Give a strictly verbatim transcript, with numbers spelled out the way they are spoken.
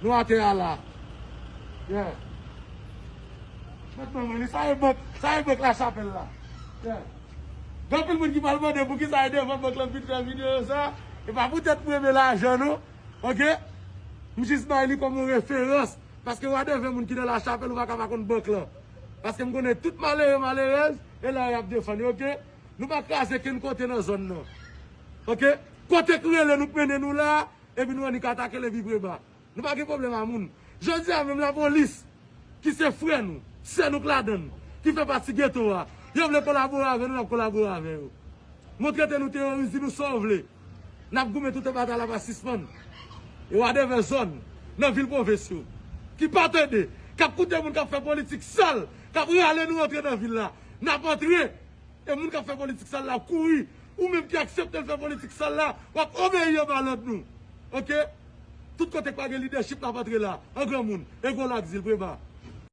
Nou atè a la. Yeah. Mèt mwen, li sa e bank, sa e bank Lachapèl la. Yeah. Gen anpil moun ki pral mande poukisa e devan bank lan m vin fè videyo sa. E pa poutèt mwen renmen lajan non. Oke? M jis bay li kòm yon referans. Paske w a devan moun ki nan Lachapèl, ou pa ka pa konn bank lan. Paske m konnen tout malere, malerèz, e la y ap defann yo, oke? Nou pa kraze kenn kote nan zòn nan. Oke? Kote k rele nou k mennen nou la, epi nou annik atake l epi preba. Nou pa gen pwoblèm a moun. Jodi a menm lapolis, ki se frè nou, sè nou k ladan l, ki fè pati geto a, yo vle kolabore avè nou, n ap kolabore avè yo. Montre te nou teyoris, di nou sa w vle. N ap goumen toutan batay la pa sispann. E w a devan zòn, nan vil pwovens yo, ki pa tande, k ap koute moun k ap fè politik sal, k ap rale nou antre nan vil la. N ap antre. E moun k ap fè politik sal la kouri. Ou menm ki aksepte l fè politik sal la, w ap obeyi anba lòd nou. Oke? Tout kote k pa gen lidèchip, n ap antre la. An granmoun, e gwo lak di l preba.